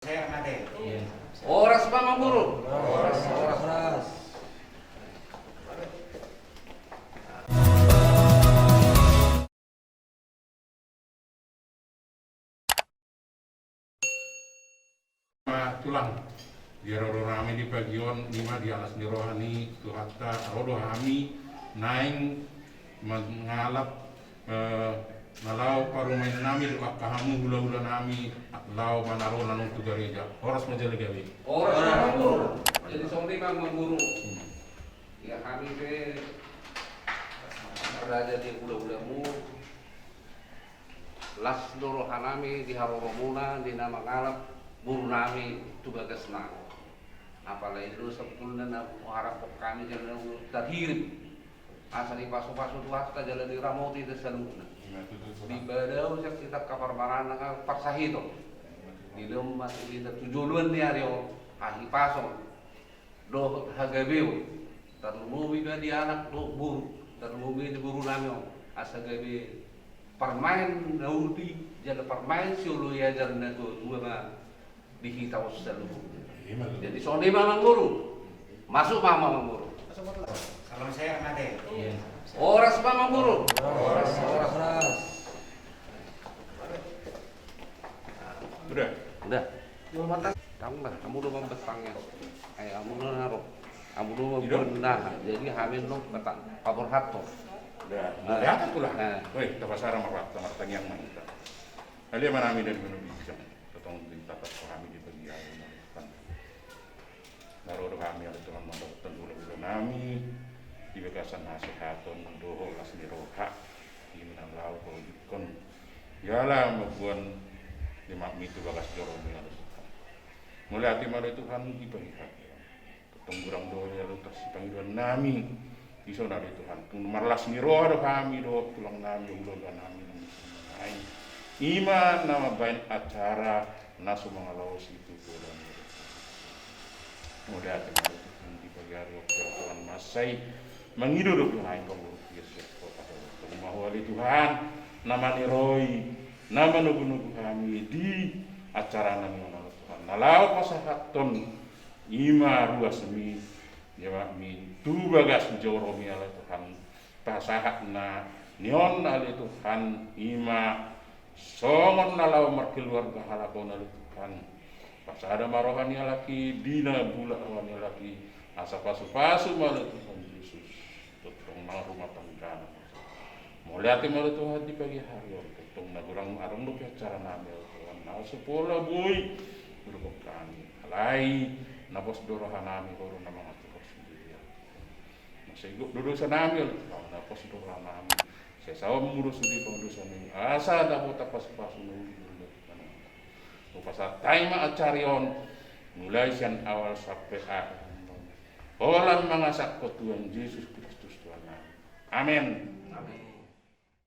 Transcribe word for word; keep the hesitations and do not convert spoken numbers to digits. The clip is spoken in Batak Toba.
Horas ma amang boru. Horas, horas. Ma tulang, di haroro nami di pagi on, i ma di las ni roha ni Tuhanta, ro do hami naeng mangalap, eh, na laho parumaen nami dohot angka hamu hulahula nami, laho manaronan on tu gareja. Horas ma jala gabe. Horas ma amang boru. Jadi songon i ma amang boru. Hmm. Ia hami pe raja ni hulahulamu, las do roha nami di haroromuna di na mangalap boru nami tu bagasna. Apalagi do sabotulna na haraphon hami jala na tarhirim asa dipasupasu Tuhanta jala diramoti hita saluhutna. Dipadao sian hita angka parmahan nang parsahiton. Di lomma tu hita tu joloan ni ari on, hahipason dohot hagabeon, tarlumobi ma di anak dohot boru, tarlumobi di boru nami on, asa gabe parmaen na uti jala parmaen sioloi ajar na tuatua ma di hita on saluhutna. Jadi songon i ma amang boru. Masuk ma amang boru. Salam sehat, Mate. Horas ma amang boru. Horas, horas. Udah. Udah. Tambah, hamu do mambatangnya. Ai hamu do na ro. Hamu do mambatang. Jadi hami do paborhathon. Udah. Nah. Udah, tulang. Nah. Woi, tapasada ma rohanta, martangiang ma hita. Ale Amanami na di banua ginjang, tongtong pinta pasu hami di pagi on. Na ro do hami ale Tuhan mandapothon hulahula nami di bagasan hasehaton dohot las ni roha, i ma na laho paunjukkon jala mamboan ni amak mi tu bagas joroMi ale Tuhan. Mauliate ma ale Tuhan di pagi on. Tongtong godang do ale Tuhan sipangidoan nami. Dison ale Tuhan, tung marlas ni roha do hami dohot tulang nami, hulahula nami na di son nai, i ma na mambahen acara na so mangalaosi tu Tuhan. Mauliate ma ale Tuhan di pagi on, Tuhan, mansai mangido do hami pangurus dia siap kota. Tongtong ma Ho ale Tuhan na maniroi, na manogunogu hami di acara nami on ale Tuhan, na laho pasahathon i ma ruasMi, i ma amak mi tu bagas joroMi ale Tuhan. Pasahat na ni on ale Tuhan, i ma songon na laho markeluarga halak on ale Tuhan. Pasada ma roha ni halak i, di na bulak roha ni halak i, asa pasupasu ma ale Tuhan Jesus tongtong nang rumah tanggana. Mauliate ma ale Tuhan di pagi ari on, tongtong na godang adong dope acara nami ale Tuhan, na so pola boi didok hami. Alai na pos do roha nami, Ho do na mangatur sendiri. Mansai gok do dosa nami ale Tuhan, na pos do roha nami. SesaonMu do sude pandosa nami, asa dapotan pasupasu na uli do. Hupasahat hami ma acara on mulai sian awal sampe akhir, holan mangasahon Tuhan Jesus Kristus Tuhan nami. Amen. Amen.